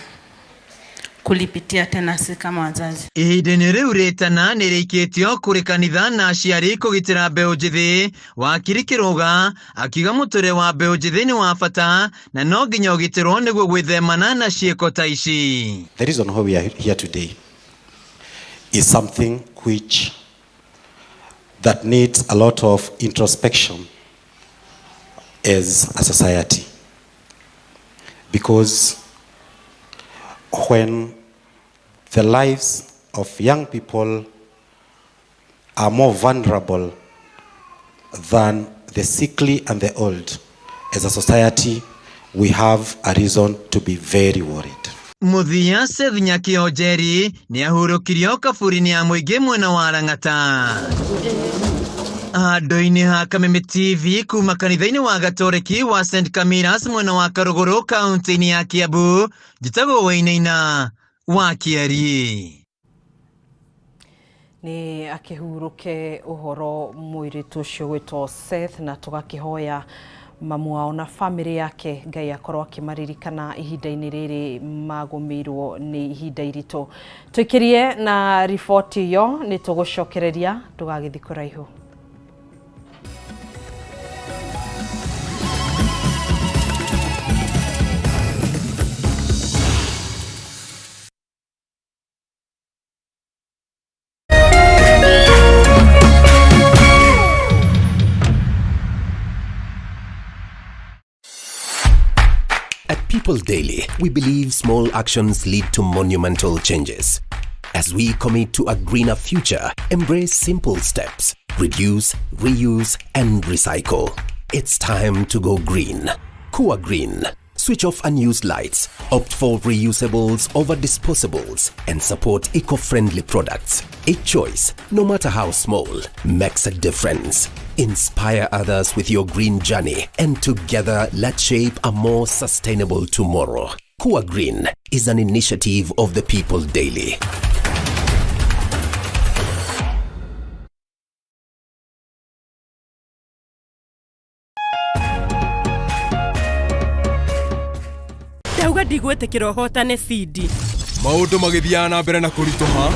[SPEAKER 25] kulipitia tena si kama wazazi.
[SPEAKER 5] Ihinda-inĩ rĩu rĩtana nĩ rĩikĩtio kũrĩ kanitha na aciari kũgitĩra mbeũ njĩthĩ. Wakiri Kĩrũga akiuga mũtũrĩre wa mbeũ njĩthĩ nĩ wa bata na no nginya ũgitĩrwo nĩguo gwĩthemana na ciĩko ta ici.
[SPEAKER 26] The reason why we are here today is something which that needs a lot of introspection as a society, because when the lives of young people are more vulnerable than the sickly and the old, as a society, we have a reason to be very worried.
[SPEAKER 5] Mũthia Seth Nyakĩo Njeri nĩ ahurũkirio kaburi-inĩ ya mũingĩ mwena wa Lang'ata. Handũ-inĩ ha Kameme TV kuma kanitha-inĩ wa Gatoreki wa St Camillus mwena wa Karuguru kaunti-inĩ ya Kiambu, njĩtagwo Wainaina wa Kĩariĩ.
[SPEAKER 1] Nĩ akĩhurũke ũhoro mũirĩtu ũcio gwĩtwo Seth, na tũgakĩhoya mamu wao na bamĩrĩ yake Ngai akorwo akĩmaririkana ihinda-inĩ rĩrĩ magũmĩirwo nĩ ihinda iritũ. Tũikĩrie na riboti ĩyo nĩ tũgũcokereria, ndũgagĩthiĩ kũraihu.
[SPEAKER 27] At People Daily, we believe small actions lead to monumental changes. As we commit to a greener future, embrace simple steps. Reduce, reuse, and recycle. It's time to go green. Kua Green. Switch off unused lights, opt for reusables over disposables, and support eco-friendly products. Each choice, no matter how small, makes a difference. Inspire others with your green journey, and together let's shape a more sustainable tomorrow. Kua Green is an initiative of the People Daily.
[SPEAKER 2] Ndauga ndigwĩtĩkĩra ũhotane Sindi.
[SPEAKER 3] Maũndũ magĩthiaga na mbere na kũritũha,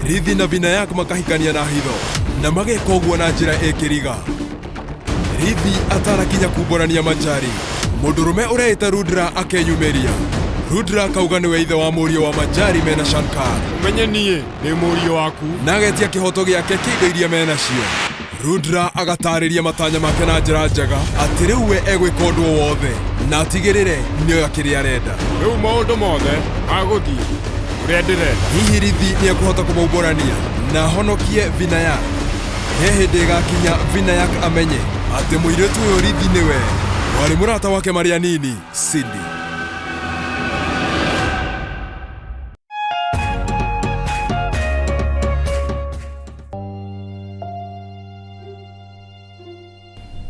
[SPEAKER 3] Rithi na Vinayak makahikania na hitho na mageka ũguo na njĩra ĩkĩriga. Rithi atanakinya kumbũrania Manjari, mũndũrũme ũreĩta Rudra akeyumĩria. Rudra akauga nĩwe ithe wa mũriũ wa Manjari mena Shankar.
[SPEAKER 8] Ũmenye niĩ ndĩ mũriũ waku.
[SPEAKER 3] Na agetia kĩhoto gĩake kĩa indo iria menacio. Rudra agatarĩria matanya make na njĩra njega atĩ rĩu we egwĩka ũndũ o wothe na atigĩrĩre nĩoya kĩrĩa arenda.
[SPEAKER 8] Rĩu maũndũ mothe magũthiĩ ũrĩa ndĩrenda.
[SPEAKER 3] Hihi Rithi nĩekũhota kũmaumbũrania na ahonokie Vinayak? He hĩndĩ ĩgakinya Vinayak amenye atĩ mũirĩtu ũyũ Rithi nĩwe warĩ mũrata wake marĩ anini Cindy.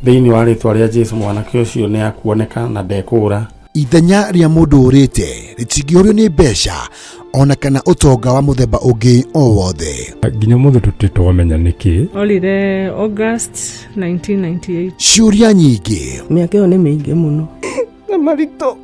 [SPEAKER 9] Thĩinĩ wa rĩtwa rĩa Jesu mwanake ũcio nĩ akuoneka na ndekũũra.
[SPEAKER 10] Ithenya rĩa mũndũ ũrĩte rĩtingĩũrio nĩ mbeca ona kana ũtonga wa mũthemba ũngĩ o wothe.
[SPEAKER 11] Nginya mũthĩ tũtirĩ twamenya nĩkĩ.
[SPEAKER 25] Orire August 1998.
[SPEAKER 10] Ciũria nyingĩ,
[SPEAKER 2] Mĩaka ĩyo nĩ mĩingĩ mũno.
[SPEAKER 18] Na maritũ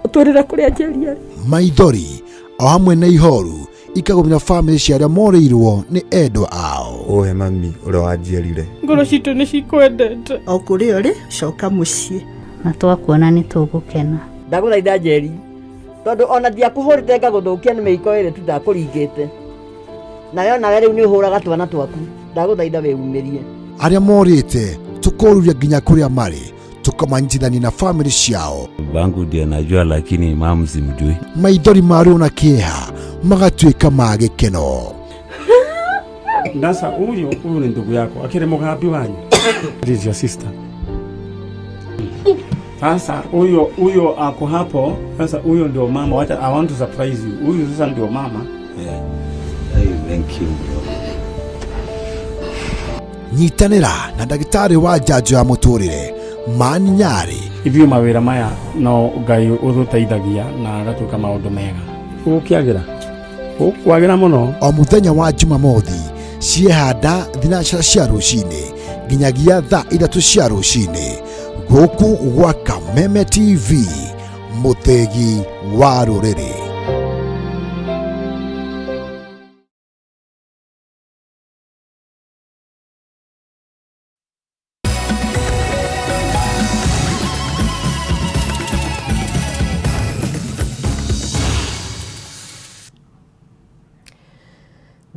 [SPEAKER 18] ũtwĩrĩra kũrĩa Njeri arĩ.
[SPEAKER 10] Maithori o hamwe na ihoru ikagũmĩra bamĩrĩ cia arĩa morĩirwo nĩ endwa ao.
[SPEAKER 13] Ũhe mami ũrĩa wanjiarire.
[SPEAKER 2] Ngoro citũ nĩ cikwendete.
[SPEAKER 28] O kũrĩa ũrĩ coka mũciĩ.
[SPEAKER 29] Na twakuona nĩ tũgũkena.
[SPEAKER 30] Ndagũthaitha Njeri, tondũ ona ndiakũhũrĩte ngagũthũkia nĩ mĩiko ĩrĩ tu ndakũringĩte, nawe onawe rĩu nĩ ũhũraga twana twaku, ndagũthaitha wĩumĩrie.
[SPEAKER 10] Arĩa morĩte tũkoruria nginya kũrĩa marĩ, tũkamanyitithania na bamĩrĩ ciao.
[SPEAKER 31] Bangu ndiye najua, lakini mamu simjui.
[SPEAKER 10] Maithori ma ruo na kĩeha magatuĩka ma gĩkeno.
[SPEAKER 9] Sasa huyu ni ndugu yako akĩrĩ mũgambi wanyu. This is your sister. Sasa huyo ako hapo. Sasa huyo ndio mama. Wacha, I want to surprise you. Huyu sasa ndio mama.
[SPEAKER 31] Yeah. Hey, thank you bro.
[SPEAKER 10] Nyitanĩra na ndagĩtarĩ wa njanjo ya mũtũrĩre Mani Nyarĩ.
[SPEAKER 9] Ithuĩ mawĩra maya no Ngai ũtũteithagia na agatuĩka maũndũ mega. Ũgũkĩagĩra, ũkwagĩra mũno.
[SPEAKER 10] O mũthenya wa Jumamothi ciehanda thinacara cia rũcinĩ nginyagia thaa 3 cia rũcinĩ gũkũ gwa Kameme TV, mũthĩgi wa rũrĩrĩ.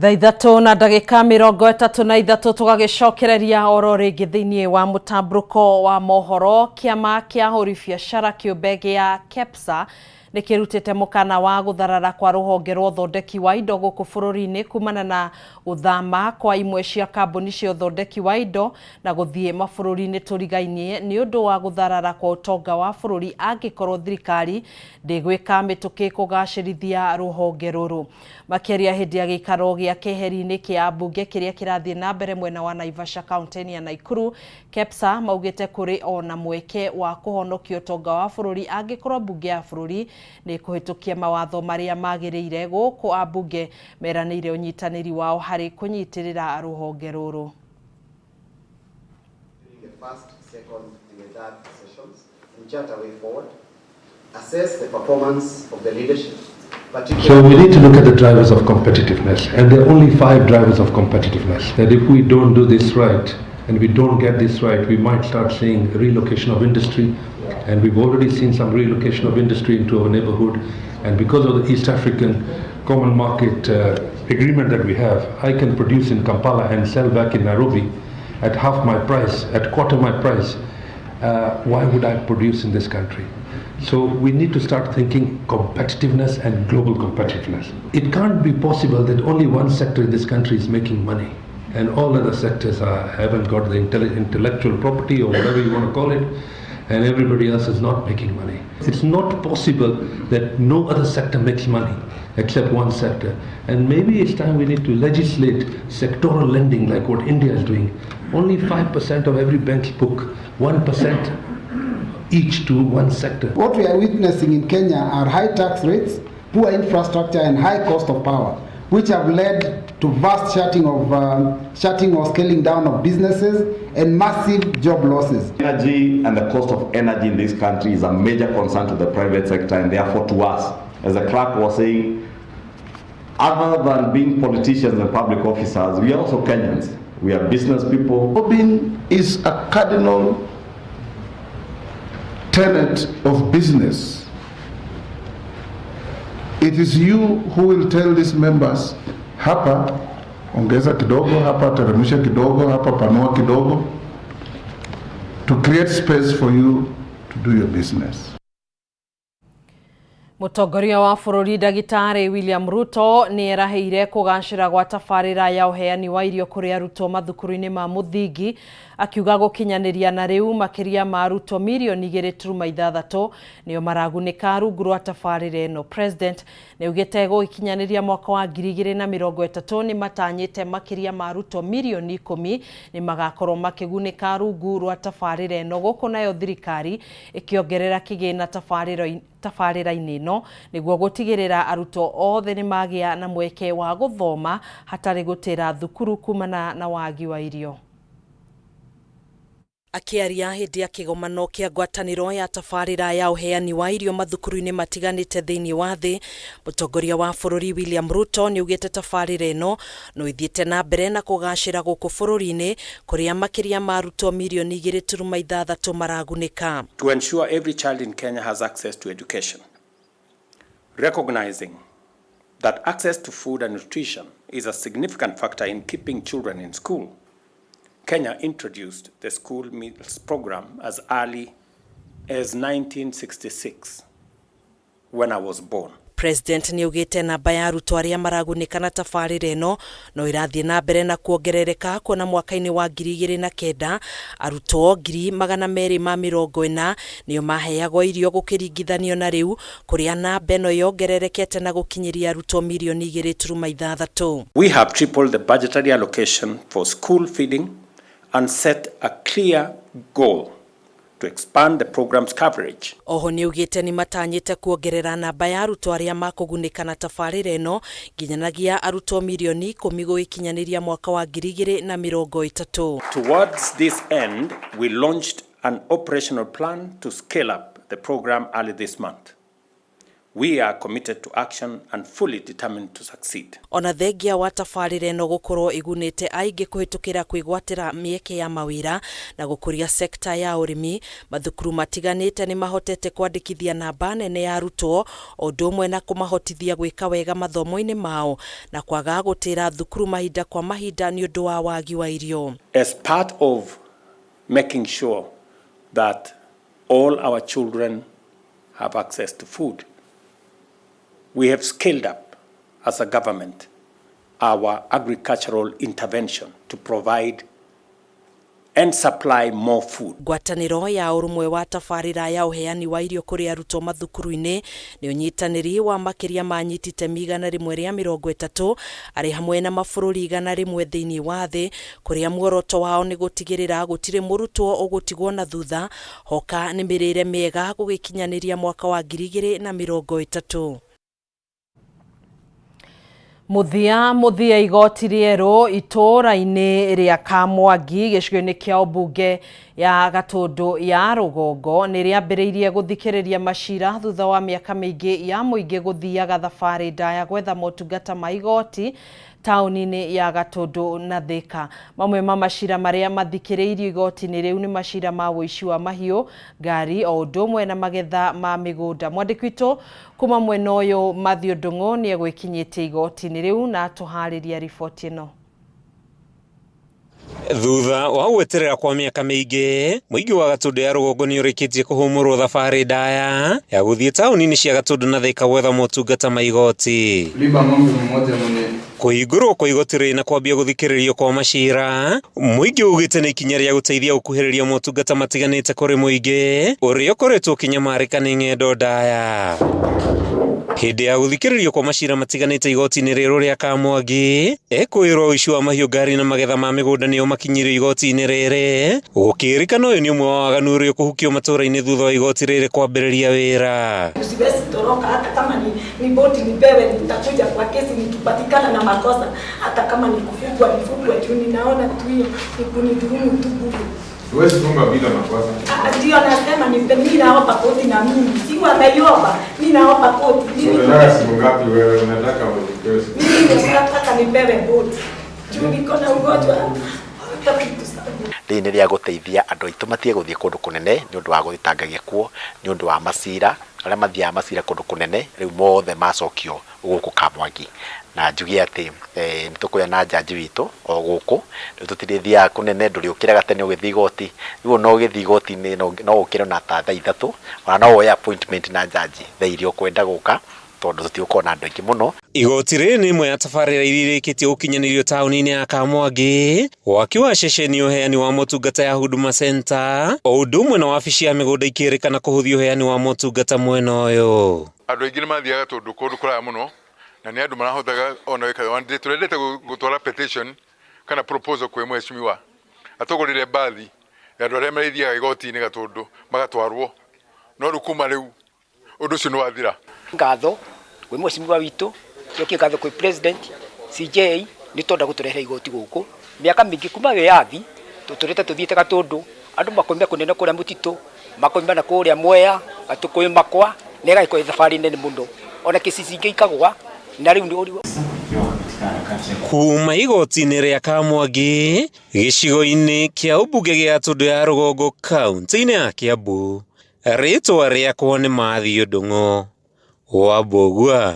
[SPEAKER 1] Thaa 3 na ndagĩka 33 tũgagĩcokereria oro rĩngĩ thĩinĩ wa mũtambũrũko wa mohoro. Kĩama kĩa ahũri biacara kĩũmbe gĩa KEPSA nĩ kĩrutĩte mũkana wa gũtharara kwa rũhonge rwa ũthondeki wa indo gũkũ bũrũri-inĩ kumana na gũthama kwa imwe cia kambuni cia ũthondeki wa indo na gũthiĩ mabũrũri-inĩ tũrigainie nĩ ũndũ wa gũtharara kwa ũtonga wa bũrũri angĩkorwo thirikari ndĩgwĩka mĩtũkĩ kũgacĩrithia rũhonge rũrũ. Makĩaria hĩndĩ ya gĩikaro gĩa keheri-inĩ kĩa ambunge kĩrĩa kĩrathiĩ na mbere mwena wa Naivasha kaunti-inĩ ya Nakuru, KEPSA maugĩte kũrĩ ona mweke wa kũhonokia ũtonga wa bũrũri angĩkorwo mbunge ya bũrũri nĩ kũhĩtũkia mawatho marĩa magĩrĩire, gũkũ ambunge meranĩire ũnyitanĩri wao harĩ kũnyitĩrĩra rũhonge rũrũ.
[SPEAKER 26] The first, second, and the third sessions and chart a way forward, assess the performance of the leadership.
[SPEAKER 32] So we need to look at the drivers of competitiveness, and there are only 5 drivers of competitiveness. That if we don't do this right, and we don't get this right, we might start seeing relocation of industry, and we've already seen some relocation of industry into our neighborhood. And because of the East African Common Market agreement that we have, I can produce in Kampala and sell back in Nairobi at half my price, at quarter my price. Why would I produce in this country? So we need to start thinking competitiveness and global competitiveness. It can't be possible that only one sector in this country is making money and all other sectors haven't got the intellectual property or whatever you want to call it, and everybody else is not making money. It's not possible that no other sector makes money except one sector. And maybe it's time we need to legislate sectoral lending like what India is doing. Only 5% of every bank's book, 1% each to one sector.
[SPEAKER 4] What we are witnessing in Kenya are high tax rates, poor infrastructure, and high cost of power, which have led to vast shutting of shutting or scaling down of businesses and massive job losses.
[SPEAKER 13] Energy and the cost of energy in this country is a major concern to the private sector and therefore to us. As the clerk was saying, other than being politicians and public officers, we are also Kenyans. We are business people.
[SPEAKER 6] Lobbying is a cardinal tenet of business. It is you who will tell these members, hapa ongeza kidogo, hapa teremsha kidogo, hapa panua kidogo, to create space for you to do your business.
[SPEAKER 1] Mũtongoria wa bũrũri ndagĩtarĩ William Ruto nĩ erahĩire kũgacĩra gwa tabarĩra ya ũheani wa irio kũrĩ arutwo mathukuru-inĩ ma mũthingi, akiuga gũkinyanĩria na rĩu makĩria ma arutwo mirioni 2.6 nĩo maragunĩka rungu rwa tabarĩra ĩno. President nĩ augĩte gũgĩkinyanĩria mwaka wa 2030 nĩ matanyĩte makĩria ma arutwo mirioni 10 nĩ magakorwo makĩgunĩka rungu rwa tabarĩra ĩno, gũkũ nayo thirikari ĩkĩongerera kĩgĩna tabarĩra-inĩ ĩno nĩguo gũtigĩrĩra arutwo othe nĩ magĩa na mweke wa gũthoma hatarĩ gũtĩra thukuru kumana na wagi wa irio. Akĩaria hĩndĩ ya kĩgomano kĩa ngwatanĩro ya tabarĩra ya ũheani wa irio mathukuru-inĩ matiganĩte thĩinĩ wa thĩ, mũtongoria wa bũrũri William Ruto nĩ augĩte tabarĩra ĩno no ĩthiĩte na mbere na kũgacĩra gũkũ bũrũri-inĩ kũrĩa makĩria ma arutwo mirioni 2.6 maragunĩka.
[SPEAKER 12] To ensure every child in Kenya has access to education, recognizing that access to food and nutrition is a significant factor in keeping children in school, Kenya introduced the school meals program as early as 1966, when I was born.
[SPEAKER 1] President nĩ augĩte namba ya arutwo arĩa maragunĩka na tabarĩra ĩno no ĩrathiĩ na mbere na kuongerereka, kuona mwaka-inĩ wa 2009 arutwo 240,000 nĩo maheagwo irio gũkĩringithanio na rĩu kũrĩa namba ĩno yongererekete na gũkinyĩria arutwo mirioni 2.6.
[SPEAKER 12] We have tripled the budgetary allocation for school feeding and set a clear goal to expand the program's coverage.
[SPEAKER 1] Oho nĩ augĩte nĩ matanyĩte kuongerera namba ya arutwo arĩa makũgunĩka na tabarĩra ĩno nginyanagia arutwo mirioni 10 gũgĩkinyanĩria mwaka wa 2030.
[SPEAKER 12] Towards this end, we launched an operational plan to scale up the program early this month. We are committed to action and fully determined to succeed.
[SPEAKER 1] Ona thengia wa tabarĩra ĩno gũkorwo ĩgunĩte aingĩ kũhĩtũkĩra kwĩgwatĩra mĩeke ya mawĩra na gũkũria sekta ya ũrĩmi, mathukuru matiganĩte nĩ mahotete kwandĩkithia namba nene ya arutwo, o ũndũ ũmwe na kũmahotithia gwĩka wega mathomo-inĩ mao na kwaga gũtĩra thukuru mahinda kwa mahinda nĩ ũndũ wa wagi wa irio.
[SPEAKER 12] As part of making sure that all our children have access to food, we have scaled up as a government our agricultural intervention to provide and supply more food.
[SPEAKER 1] Ngwatanĩro ya ũrũmwe wa tabarĩra ya ũheani wa irio kũrĩ arutwo mathukuru-inĩ nĩ ũnyitanĩri wa makĩria ma anyiti itemi 130 arĩ hamwe na mabũrũri 100 thĩinĩ wa thĩ, kũrĩa muoroto wao nĩ gũtigĩrĩra gũtirĩ mũrutwo ũgũtigwo na thutha hoka nĩ mĩrĩre mĩega gũgĩkinyanĩria mwaka wa 2030. Mũthia mũthia igoti rĩerũ itũũra-inĩ rĩa Kamwangi gĩcigo-inĩ kĩa ũmbunge ya Gatũndũ ya Rũgongo nĩ rĩambĩrĩirie gũthikĩrĩria macira thutha wa mĩaka mĩingĩ ya mũingĩ gũthiaga thabarĩ ndaya gwetha motungata ma igoti taũni-inĩ ya Gatũndũ na Thika. Mamwe ma macira marĩa mathikĩrĩirio igoti-inĩ rĩu nĩ macira ma ũici wa mahiũ, ngari o ũndũ ũmwe na magetha ma mĩgũnda. Mwandĩki witũ kuma mwena ũyũ Mathew Ndung'u nĩ egwĩkinyĩtie igoti-inĩ rĩu na atũharĩria riboti ĩno.
[SPEAKER 14] Thutha wa gweterera kwa mĩaka mĩingĩ, mũingĩ wa Gatũndũ ya Rũgongo nĩ ũrĩkĩtie kũhũmũrwo thabarĩ ndaya ya gũthiĩ taũni-inĩ cia Gatũndũ na Thika gwetha motungata ma igoti.
[SPEAKER 15] Liba ng'ombe mmoja mwenye
[SPEAKER 14] Kũhingũrwo kwa igoti rĩrĩ na kwambia gũthikĩrĩrio kwa macira, mũingĩ ugĩte nĩ ikinya rĩa gũteithia gũkuhĩrĩria motungata matiganĩte kũrĩ mũingĩ ũrĩa ũkoretwo ũkĩnyamarĩka nĩ ng'endo ndaya. Hĩndĩ ya gũthikĩrĩrio kwa macira matiganĩte igoti-inĩ rĩrũ rĩa Kamwangi, ekũĩrwo ũici wa mahiũ, ngari na magetha ma mĩgũnda nĩo makinyirio igoti-inĩ rĩrĩ. Gũkĩrĩkana ũyũ nĩ ũmwe wa waganu ũrĩa ũkũhukio matũra-inĩ thutha wa igoti rĩrĩ kwambĩrĩria wĩra.
[SPEAKER 5] Siwezi toroka hata kama ni boti nipewe, nitakuja kwa kesi nikipatikana na makosa, hata kama ni kufungwa nifungwe, juu ninaona tu hiyo ni kunidhulumu tu bure.
[SPEAKER 8] Huwezi funga bila makosa.
[SPEAKER 5] Ah, ndio nasema ni mimi naomba koti na mimi si wameiomba, mimi naomba koti.
[SPEAKER 8] So unataka siku ngapi wewe? Unataka upewe siku?
[SPEAKER 5] Mimi nataka nipewe boti juu niko na ugonjwa hata kitu sana.
[SPEAKER 7] Rĩrĩ nĩ rĩa gũteithia andũ aitũ matige gũthiĩ kũndũ kũnene nĩ ũndũ wa gũthitanga gĩkuũ, nĩ ũndũ wa macira arĩa mathiaga macira kũndũ kũnene rĩu mothe macokio gũkũ Kamwangi. Na njuge atĩ nĩ tũkũgĩa na jaji witũ o gũkũ, rĩu tũtirĩthiaga kũnene, ndũrĩũkĩraga tene ũgĩthiĩ igoti, rĩu ona ũgĩthiĩ igoti-inĩ no ũkĩre ona ta thaa 3, ona no woye appointment na jaji thaa iria ũkwenda gũka, tondũ tũtigũkorwo na andũ aingĩ mũno.
[SPEAKER 14] Igoti rĩrĩ nĩ ĩmwe ya tabarĩra iria irĩkĩtie gũkinyanĩrio taũni-inĩ ya Kamwangi, waki wa ceceni ũheani wa motungata ya Huduma Center, o ũndũ ũmwe na wabici ya mĩgũnda ikĩrĩkana kũhũthia ũheani wa motungata mwena ũyũ.
[SPEAKER 8] Andũ aingĩ nĩ mathiaga tondũ kũndũ kũraya mũno, na nĩ andũ marahotaga ona wĩka tũrendete gũtwara petition kana proposal kwĩ mheshimiwa atũgũrĩre mbathi ya andũ arĩa marĩthiaga igoti-inĩ Gatũndũ magatwarwo, no rĩu kuma rĩu ũndũ ũcio nĩ wathira.
[SPEAKER 15] Ngatho kwĩ mheshimiwa witũ, cokie ngatho kwĩ president CJ nĩ tonda gũtũrehe igoti gũkũ mĩaka mĩingĩ kuma wĩyathi tũtũrĩte tũthiĩte Gatũndũ, andũ makoima kũnene kũrĩa mũtitũ, makoima na kũrĩa Mwea, Gatũkũyũ makwa, na ĩgagĩkorwo ĩ thabarĩ nene mũno, ona Kĩcici ingĩ ikagwa na rĩu nĩ
[SPEAKER 14] Kuma igoti-inĩ rĩa Kamwangi gĩcigo-inĩ kĩa ũmbunge gĩa Gatũndũ ya Rũgongo kaunti-inĩ ya Kiambu, rĩtwa rĩakwa nĩ Matthew Ndung'u wa Mbũgua.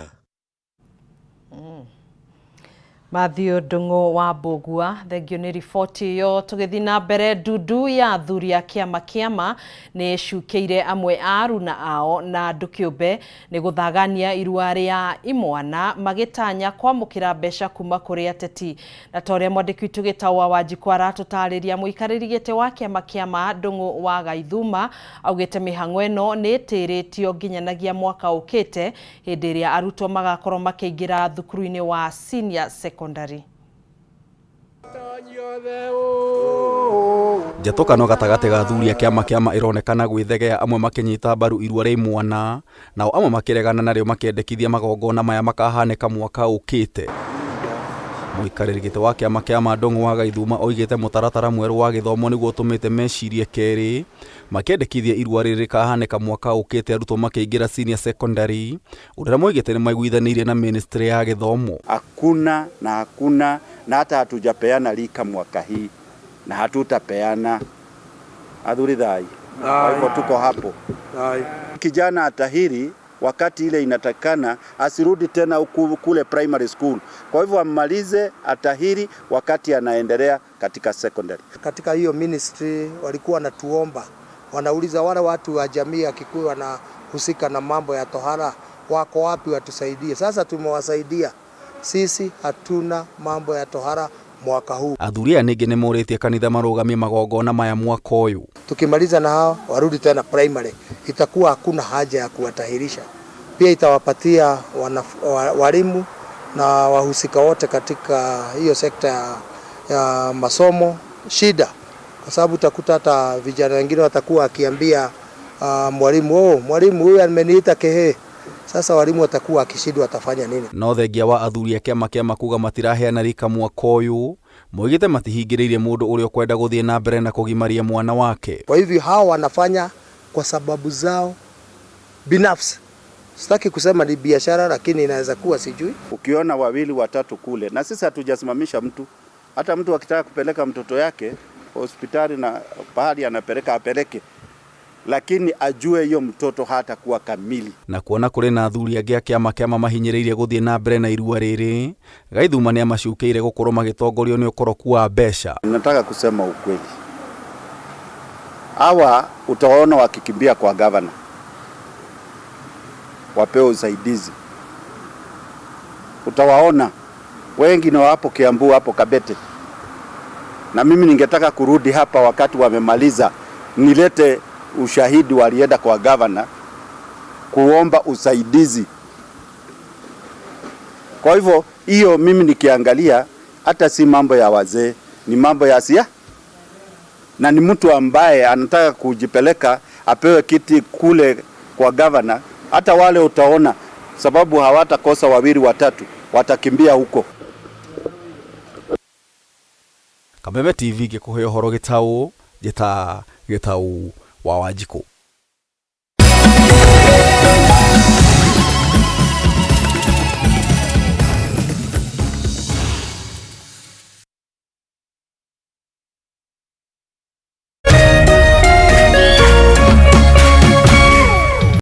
[SPEAKER 1] Matthew Ndung'u wa Mbũgua, thengio nĩ riboti ĩyo. Tũgĩthiĩ na mbere, ndundu ya athuri a kĩama kĩama nĩ ĩcukĩire amwe a aruna ao na andũ kĩũmbe nĩ gũthagania irua rĩa imwana magĩtanya kwamũkĩra mbeca kuma kũrĩ ateti. Na ta ũrĩa mwandĩki witũ Gĩtaũ wa Wanjikũ aratũtarĩria, mũikarĩri gĩtĩ wa kĩama kĩama Ndung'u wa Gaithuma augĩte mĩhang'o ĩno nĩ ĩtĩrĩtio nginyanagia mwaka ũkĩte hĩndĩ ĩrĩa arutwo magakorwo makĩingĩra thukuru-inĩ wa senior secondary.
[SPEAKER 16] Njatũkano gatagatĩ ga athuri a kĩama kĩama ĩronekana gwĩthegea, amwe makĩnyita mbaru irua rĩa imwana nao amwe makĩregana narĩo makĩendekithia magongona maya makahanĩka mwaka ũkĩte. Mũikarĩri gĩtĩ wa kĩama kĩama Ndung'u wa Gaithuma oigĩte mũtaratara mwerũ wa gĩthomo nĩguo ũtũmĩte mecirie kerĩ makĩendekithia irua rĩrĩ rĩkahanĩka mwaka ũkĩte arutwo makĩingĩra senior secondary, ũndũ ũrĩa moigĩte nĩ maiguithanĩirie na ministry ya gĩthomo.
[SPEAKER 17] Hakuna na hakuna na hata hatujapeana rika mwaka hii na hatutapeana. Athuri thai. Kwa hivyo tuko hapo. Kijana atahiri wakati ile inatakana asirudi tena kule primary school. Kwa hivyo amalize atahiri wakati anaendelea katika secondary.
[SPEAKER 19] Katika hiyo ministry walikuwa wanatuomba, wanauliza wale watu wa jamii ya Kikuyu wanahusika na mambo ya tohara wako wapi watusaidie. Sasa tumewasaidia. Sisi hatuna mambo ya tohara mwaka huu.
[SPEAKER 16] Athuri aya ningĩ nĩmorĩtie kanitha marũgamie magongona maya mwaka ũyũ.
[SPEAKER 19] Tukimaliza na hao warudi tena primary, itakuwa hakuna haja ya kuwatahirisha. Pia itawapatia walimu na wahusika wote katika hiyo sekta ya masomo shida, kwa sababu utakuta hata vijana wengine watakuwa wakiambia mwalimu, oh, mwalimu huyu ameniita kehe. Sasa walimu watakuwa wakishindwa watafanya nini?
[SPEAKER 16] No thengia wa athuri a kĩama kĩama kuga matiraheana rika mwaka ũyũ, moigĩte matihingĩrĩirie mũndũ ũrĩa ũkwenda gũthiĩ na mbere na kũgimaria mwana wake.
[SPEAKER 19] Kwa hivyo hao wanafanya kwa sababu zao binafsi. Sitaki kusema ni biashara, lakini inaweza kuwa, sijui.
[SPEAKER 17] Ukiona wawili watatu kule, na sisi hatujasimamisha mtu. Hata mtu akitaka kupeleka mtoto yake hospitali na pahali anapeleka apeleke, lakini ajue hiyo mtoto hatakuwa kamili.
[SPEAKER 16] Na kuona kũrĩ na athuri angĩ a kĩama kĩama mahinyĩrĩirie gũthiĩ na mbere na irua rĩrĩ, Gaithuma nĩamacukĩire gũkorwo magĩtongorio nĩ ũkoroku wa mbeca.
[SPEAKER 17] Nataka kusema ukweli, hawa utaona wakikimbia kwa gavana wapewe usaidizi, utawaona wengi na hapo Kiambu hapo Kabete. Na mimi ningetaka kurudi hapa wakati wamemaliza, nilete ushahidi walienda kwa gavana kuomba usaidizi Kwa hivyo hiyo mimi nikiangalia hata si mambo ya wazee, ni mambo ya sia, na ni mtu ambaye anataka kujipeleka apewe kiti kule kwa gavana. Hata wale utaona sababu hawatakosa wawili watatu, watakimbia huko.
[SPEAKER 16] Kameme TV ngĩkũhe ũhoro gĩtaũ, njĩta Gĩtaũ wa Wanjikũ.